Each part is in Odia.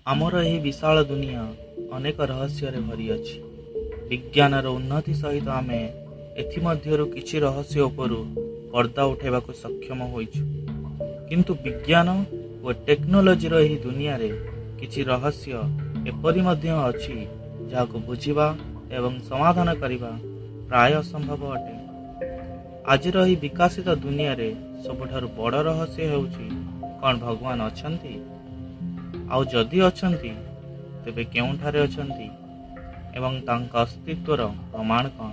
ଆମର ଏହି ବିଶାଳ ଦୁନିଆ ଅନେକ ରହସ୍ୟରେ ଭରିଅଛି। ବିଜ୍ଞାନର ଉନ୍ନତି ସହିତ ଆମେ ଏଥିମଧ୍ୟରୁ କିଛି ରହସ୍ୟ ଉପରୁ ପର୍ଦ୍ଦା ଉଠାଇବାକୁ ସକ୍ଷମ ହୋଇଛୁ। କିନ୍ତୁ ବିଜ୍ଞାନ ଓ ଟେକ୍ନୋଲୋଜିର ଏହି ଦୁନିଆରେ କିଛି ରହସ୍ୟ ଏପରି ମଧ୍ୟ ଅଛି, ଯାହାକୁ ବୁଝିବା ଏବଂ ସମାଧାନ କରିବା ପ୍ରାୟ ଅସମ୍ଭବ ଅଟେ। ଆଜିର ଏହି ବିକଶିତ ଦୁନିଆରେ ସବୁଠାରୁ ବଡ଼ ରହସ୍ୟ ହେଉଛି, କ'ଣ ଭଗବାନ ଅଛନ୍ତି? ଆଉ ଯଦି ଅଛନ୍ତି, ତେବେ କେଉଁଠାରେ ଅଛନ୍ତି ଏବଂ ତାଙ୍କ ଅସ୍ତିତ୍ୱର ପ୍ରମାଣ କ'ଣ?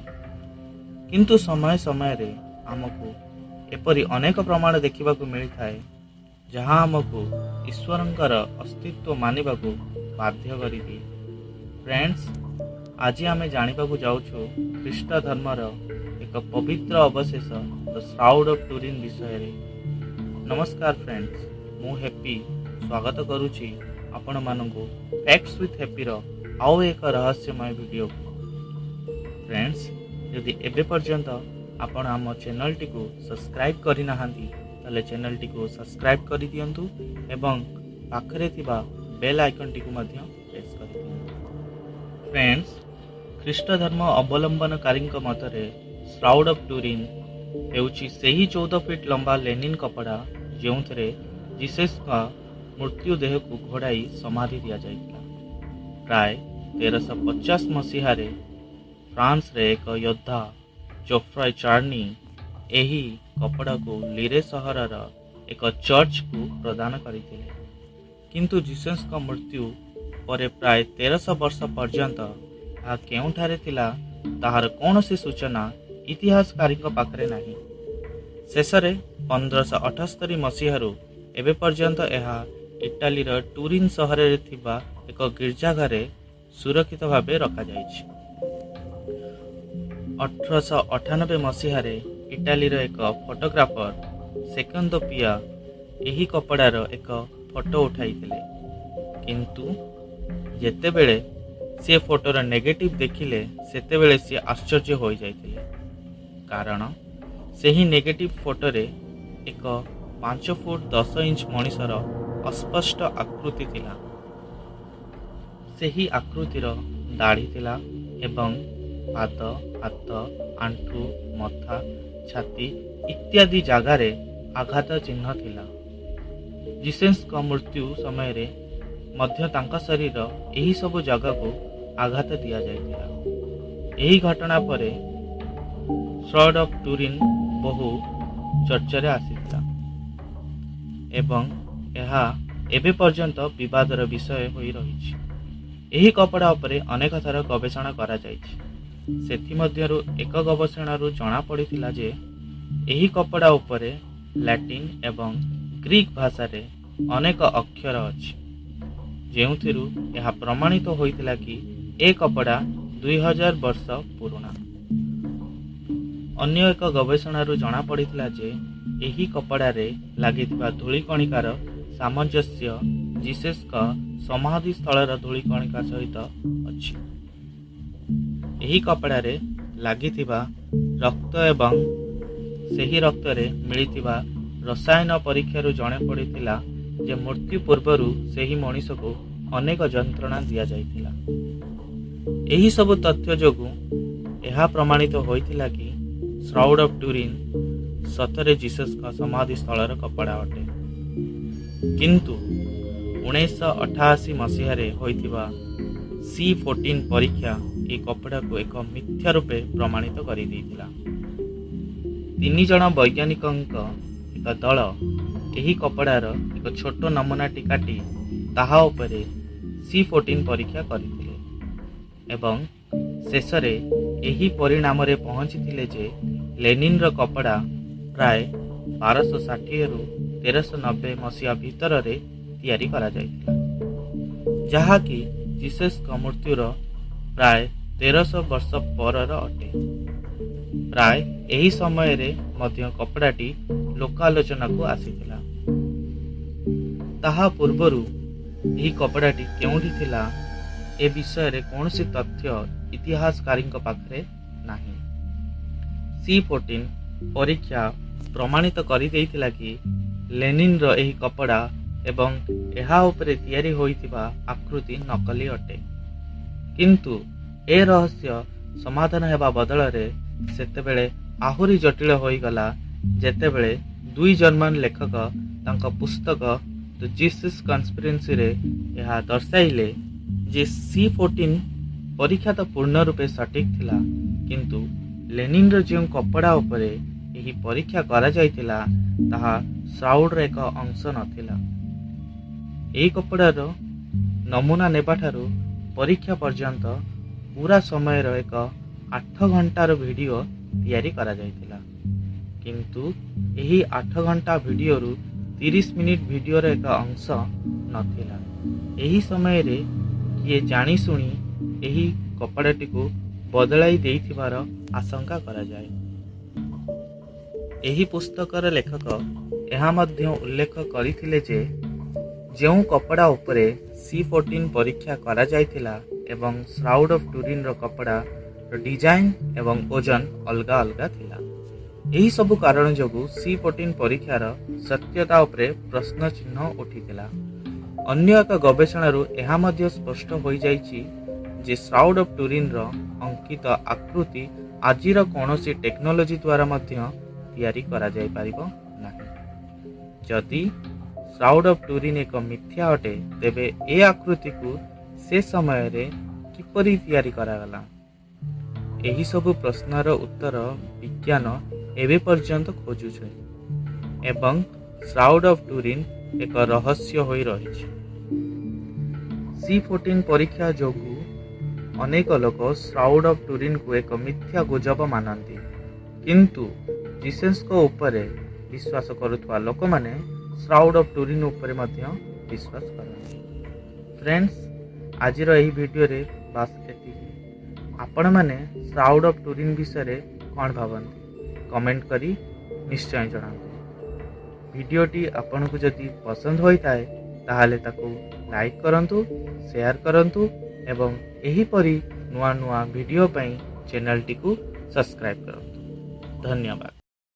କିନ୍ତୁ ସମୟ ସମୟରେ ଆମକୁ ଏପରି ଅନେକ ପ୍ରମାଣ ଦେଖିବାକୁ ମିଳିଥାଏ, ଯାହା ଆମକୁ ଈଶ୍ୱରଙ୍କର ଅସ୍ତିତ୍ୱ ମାନିବାକୁ ବାଧ୍ୟ କରିଦିଏ। ଫ୍ରେଣ୍ଡସ୍, ଆଜି ଆମେ ଜାଣିବାକୁ ଯାଉଛୁ ଖ୍ରୀଷ୍ଟ ଧର୍ମର ଏକ ପବିତ୍ର ଅବଶେଷ, ଦ ଶ୍ରାଉଡ୍ ଅଫ୍ ଟୁରିନ୍ ବିଷୟରେ। ନମସ୍କାର ଫ୍ରେଣ୍ଡସ୍, ମୁଁ ହେପି ସ୍ୱାଗତ କରୁଛି ଆପଣମାନଙ୍କୁ ଫ୍ୟାକ୍ଟସ୍ ୱିଥ୍ ହେପିର ଆଉ ଏକ ରହସ୍ୟମୟ ଭିଡ଼ିଓକୁ। ଫ୍ରେଣ୍ଡସ୍, ଯଦି ଏବେ ପର୍ଯ୍ୟନ୍ତ ଆପଣ ଆମ ଚ୍ୟାନେଲଟିକୁ ସବସ୍କ୍ରାଇବ୍ କରିନାହାନ୍ତି, ତାହେଲେ ଚ୍ୟାନେଲଟିକୁ ସବସ୍କ୍ରାଇବ୍ କରିଦିଅନ୍ତୁ ଏବଂ ପାଖରେ ଥିବା ବେଲ୍ ଆଇକନ୍ଟିକୁ ମଧ୍ୟ ପ୍ରେସ୍ କରିଦିଅନ୍ତୁ। ଫ୍ରେଣ୍ଡସ୍, ଖ୍ରୀଷ୍ଟ ଧର୍ମ ଅବଲମ୍ବନକାରୀଙ୍କ ମତରେ ଶ୍ରାଉଡ୍ ଅଫ୍ ଟୁରିନ୍ ହେଉଛି ସେହି 14 ଫିଟ୍ ଲମ୍ବା ଲିନେନ୍ କପଡ଼ା, ଯେଉଁଥିରେ ଜିସସ୍ଙ୍କ ମୃତ ଦେହକୁ ଘୋଡ଼ାଇ ସମାଧି ଦିଆଯାଇଥିଲା। ପ୍ରାୟ 1350 ମସିହାରେ ଫ୍ରାନ୍ସରେ ଏକ ଯୋଦ୍ଧା ଜୋଫ୍ରୟ ଚାର୍ନି ଏହି କପଡ଼ାକୁ ଲିରେ ସହରର ଏକ ଚର୍ଚ୍ଚକୁ ପ୍ରଦାନ କରିଥିଲେ। କିନ୍ତୁ ଜିସସ୍ଙ୍କ ମୃତ୍ୟୁ ପରେ ପ୍ରାୟ 1300 ବର୍ଷ ପର୍ଯ୍ୟନ୍ତ ଏହା କେଉଁଠାରେ ଥିଲା, ତାହାର କୌଣସି ସୂଚନା ଇତିହାସକାରୀଙ୍କ ପାଖରେ ନାହିଁ। ଶେଷରେ 1578 ମସିହାରୁ ଏବେ ପର୍ଯ୍ୟନ୍ତ ଏହା ଇଟାଲୀର ଟୁରିନ୍ ସହରରେ ଥିବା ଏକ ଗିର୍ଜାଘରେ ସୁରକ୍ଷିତ ଭାବେ ରଖାଯାଇଛି। 1898 ମସିହାରେ ଇଟାଲୀର ଏକ ଫଟୋଗ୍ରାଫର ସେକନ୍ଦୋ ପିଆ ଏହି କପଡ଼ାର ଏକ ଫଟୋ ଉଠାଇଥିଲେ। କିନ୍ତୁ ଯେତେବେଳେ ସିଏ ଫଟୋର ନେଗେଟିଭ୍ ଦେଖିଲେ, ସେତେବେଳେ ସିଏ ଆଶ୍ଚର୍ଯ୍ୟ ହୋଇଯାଇଥିଲେ। କାରଣ ସେହି ନେଗେଟିଭ୍ ଫଟୋରେ ଏକ 5 ଫୁଟ 10 ଇଞ୍ଚ ମଣିଷର ଅସ୍ପଷ୍ଟ ଆକୃତି ଥିଲା। ସେହି ଆକୃତିର ଦାଢ଼ି ଥିଲା ଏବଂ ପାଦ, ହାତ, ଆଣ୍ଠୁ, ମଥା, ଛାତି ଇତ୍ୟାଦି ଜାଗାରେ ଆଘାତ ଚିହ୍ନ ଥିଲା। ଜିସସ୍ଙ୍କ ମୃତ୍ୟୁ ସମୟରେ ମଧ୍ୟ ତାଙ୍କ ଶରୀର ଏହିସବୁ ଜାଗାକୁ ଆଘାତ ଦିଆଯାଇଥିଲା। ଏହି ଘଟଣା ପରେ ଶ୍ରାଉଡ୍ ଅଫ୍ ଟୁରିନ୍ ବହୁ ଚର୍ଚ୍ଚାରେ ଆସିଥିଲା ଏବଂ ଏହା ଏବେ ପର୍ଯ୍ୟନ୍ତ ବିବାଦର ବିଷୟ ହୋଇ ରହିଛି। ଏହି କପଡ଼ା ଉପରେ ଅନେକ ଥର ଗବେଷଣା କରାଯାଇଛି। ସେଥିମଧ୍ୟରୁ ଏକ ଗବେଷଣାରୁ ଜଣାପଡ଼ିଥିଲା ଯେ ଏହି କପଡ଼ା ଉପରେ ଲାଟିନ୍ ଏବଂ ଗ୍ରୀକ୍ ଭାଷାରେ ଅନେକ ଅକ୍ଷର ଅଛି, ଯେଉଁଥିରୁ ଏହା ପ୍ରମାଣିତ ହୋଇଥିଲା କି ଏ କପଡ଼ା 2000 ବର୍ଷ ପୁରୁଣା। ଅନ୍ୟ ଏକ ଗବେଷଣାରୁ ଜଣାପଡ଼ିଥିଲା ଯେ ଏହି କପଡ଼ାରେ ଲାଗିଥିବା ଧୂଳିକଣିକାର ସାମଞ୍ଜସ୍ୟ ଜିସସ୍ଙ୍କ ସମାଧି ସ୍ଥଳର ଧୂଳିକଣିକା ସହିତ ଅଛି। ଏହି କପଡ଼ାରେ ଲାଗିଥିବା ରକ୍ତ ଏବଂ ସେହି ରକ୍ତରେ ମିଳିଥିବା ରସାୟନ ପରୀକ୍ଷାରୁ ଜଣାପଡ଼ିଥିଲା ଯେ ମୃତ୍ୟୁ ପୂର୍ବରୁ ସେହି ମଣିଷକୁ ଅନେକ ଯନ୍ତ୍ରଣା ଦିଆଯାଇଥିଲା। ଏହିସବୁ ତଥ୍ୟ ଯୋଗୁଁ ଏହା ପ୍ରମାଣିତ ହୋଇଥିଲା କି ଶ୍ରାଉଡ୍ ଅଫ୍ ଟୁରିନ୍ ସତରେ ଜିସସ୍ଙ୍କ ସମାଧି ସ୍ଥଳର କପଡ଼ା ଅଟେ। କିନ୍ତୁ 1988 ମସିହାରେ ହୋଇଥିବା ସି 14 ପରୀକ୍ଷା ଏହି କପଡ଼ାକୁ ଏକ ମିଥ୍ୟା ରୂପେ ପ୍ରମାଣିତ କରିଦେଇଥିଲା। ତିନି ଜଣ ବୈଜ୍ଞାନିକଙ୍କ ଏକ ଦଳ ଏହି କପଡ଼ାର ଏକ ଛୋଟ ନମୁନାଟି କାଟି ତାହା ଉପରେ ସି 14 ପରୀକ୍ଷା କରିଥିଲେ ଏବଂ ଶେଷରେ ଏହି ପରିଣାମରେ ପହଞ୍ଚିଥିଲେ ଯେ ଲିନେନ୍ର କପଡ଼ା ପ୍ରାୟ 1260ରୁ 1390 ମସିହା ଭିତରରେ ତିଆରି କରାଯାଇଥିଲା, ଯାହାକି ଜିସସ୍ଙ୍କ ମୃତ୍ୟୁର ପ୍ରାୟ 1300 ବର୍ଷ ପରର ଅଟେ। ପ୍ରାୟ ଏହି ସମୟରେ ମଧ୍ୟ କପଡ଼ାଟି ଲୋକାଲୋଚନାକୁ ଆସିଥିଲା। ତାହା ପୂର୍ବରୁ ଏହି କପଡ଼ାଟି କେଉଁଠି ଥିଲା, ଏ ବିଷୟରେ କୌଣସି ତଥ୍ୟ ଇତିହାସକାରୀଙ୍କ ପାଖରେ ନାହିଁ। ସି 14 ପରୀକ୍ଷା ପ୍ରମାଣିତ କରିଦେଇଥିଲା କି ଲିନେନ୍ର ଏହି କପଡ଼ା ଏବଂ ଏହା ଉପରେ ତିଆରି ହୋଇଥିବା ଆକୃତି ନକଲି ଅଟେ। କିନ୍ତୁ ଏ ରହସ୍ୟ ସମାଧାନ ହେବା ବଦଳରେ ସେତେବେଳେ ଆହୁରି ଜଟିଳ ହୋଇଗଲା, ଯେତେବେଳେ ଦୁଇ ଜର୍ମାନ ଲେଖକ ତାଙ୍କ ପୁସ୍ତକ ଦ ଜିସସ୍ କନ୍ସପିରେନ୍ସିରେ ଏହା ଦର୍ଶାଇଲେ ଯେ ସି-14 ପରୀକ୍ଷା ତ ପୂର୍ଣ୍ଣ ରୂପେ ସଠିକ୍ ଥିଲା, କିନ୍ତୁ ଲେନିନର ଯେଉଁ କପଡ଼ା ଉପରେ ଏହି ପରୀକ୍ଷା କରାଯାଇଥିଲା, ତାହା ଶ୍ରାଉଡର ଏକ ଅଂଶ ନଥିଲା। ଏହି କପଡ଼ାର ନମୁନା ନେବାଠାରୁ ପରୀକ୍ଷା ପର୍ଯ୍ୟନ୍ତ ପୁରା ସମୟର ଏକ 8 ଘଣ୍ଟାର ଭିଡ଼ିଓ ତିଆରି କରାଯାଇଥିଲା। କିନ୍ତୁ ଏହି 8 ଘଣ୍ଟା ଭିଡ଼ିଓରୁ 30 ମିନିଟ୍ ଭିଡ଼ିଓର ଏକ ଅଂଶ ନଥିଲା। ଏହି ସମୟରେ କିଏ ଜାଣିଶୁଣି ଏହି କପଡ଼ାଟିକୁ ବଦଳାଇ ଦେଇଥିବାର ଆଶଙ୍କା କରାଯାଏ। ଏହି ପୁସ୍ତକର ଲେଖକ ଏହା ମଧ୍ୟ ଉଲ୍ଲେଖ କରିଥିଲେ ଯେ ଯେଉଁ କପଡ଼ା ଉପରେ ସି-14 ପରୀକ୍ଷା କରାଯାଇଥିଲା ଏବଂ ଶ୍ରାଉଡ୍ ଅଫ୍ ଟୁରିନ୍ର କପଡ଼ାର ଡିଜାଇନ୍ ଏବଂ ଓଜନ ଅଲଗା ଅଲଗା ଥିଲା। ଏହି ସବୁ କାରଣ ଯୋଗୁଁ ସି-14 ପରୀକ୍ଷାର ସତ୍ୟତା ଉପରେ ପ୍ରଶ୍ନ ଚିହ୍ନ ଉଠିଥିଲା। ଅନ୍ୟ ଏକ ଗବେଷଣାରୁ ଏହା ମଧ୍ୟ ସ୍ପଷ୍ଟ ହୋଇଯାଇଛି ଯେ ଶ୍ରାଉଡ୍ ଅଫ୍ ଟୁରିନ୍ର ଅଙ୍କିତ ଆକୃତି ଆଜିର କୌଣସି ଟେକ୍ନୋଲୋଜି ଦ୍ୱାରା ମଧ୍ୟ ତିଆରି କରାଯାଇପାରିବ ନାହିଁ। ଯଦି ଶ୍ରାଉଡ୍ ଅଫ୍ ଟୁରିନ୍ ଏକ ମିଥ୍ୟା ଅଟେ, ତେବେ ଏ ଆକୃତିକୁ ସେ ସମୟରେ କିପରି ତିଆରି କରାଗଲା? ଏହିସବୁ ପ୍ରଶ୍ନର ଉତ୍ତର ବିଜ୍ଞାନ ଏବେ ପର୍ଯ୍ୟନ୍ତ ଖୋଜୁଛି ଏବଂ ଶ୍ରାଉଡ୍ ଅଫ୍ ଟୁରିନ୍ ଏକ ରହସ୍ୟ ହୋଇ ରହିଛି। ସି-14 ପରୀକ୍ଷା ଯୋଗୁଁ ଅନେକ ଲୋକ ଶ୍ରାଉଡ୍ ଅଫ୍ ଟୁରିନ୍କୁ ଏକ ମିଥ୍ୟା ଗୁଜବ ମାନନ୍ତି, କିନ୍ତୁ ଜିସସ୍ଙ୍କ ଉପରେ ବିଶ୍ୱାସ କରୁଥିବା ଲୋକମାନେ ଶ୍ରାଉଡ୍ ଅଫ୍ ଟୁରିନ୍ ଉପରେ ମଧ୍ୟ ବିଶ୍ୱାସ କରନ୍ତି। ଫ୍ରେଣ୍ଡସ୍, ଆଜିର ଏହି ଭିଡ଼ିଓରେ ବାସ୍ ଏତିକି। ଆପଣମାନେ ଶ୍ରାଉଡ୍ ଅଫ୍ ଟୁରିନ୍ ବିଷୟରେ କ'ଣ ଭାବନ୍ତି, କମେଣ୍ଟ କରି ନିଶ୍ଚୟ ଜଣାନ୍ତୁ। ଭିଡ଼ିଓଟି ଆପଣଙ୍କୁ ଯଦି ପସନ୍ଦ ହୋଇଥାଏ, ତାହେଲେ ତାକୁ ଲାଇକ୍ କରନ୍ତୁ, ସେୟାର କରନ୍ତୁ ଏବଂ ଏହିପରି ନୂଆ ନୂଆ ଭିଡ଼ିଓ ପାଇଁ ଚ୍ୟାନେଲଟିକୁ ସବସ୍କ୍ରାଇବ୍ କରନ୍ତୁ। ଧନ୍ୟବାଦ।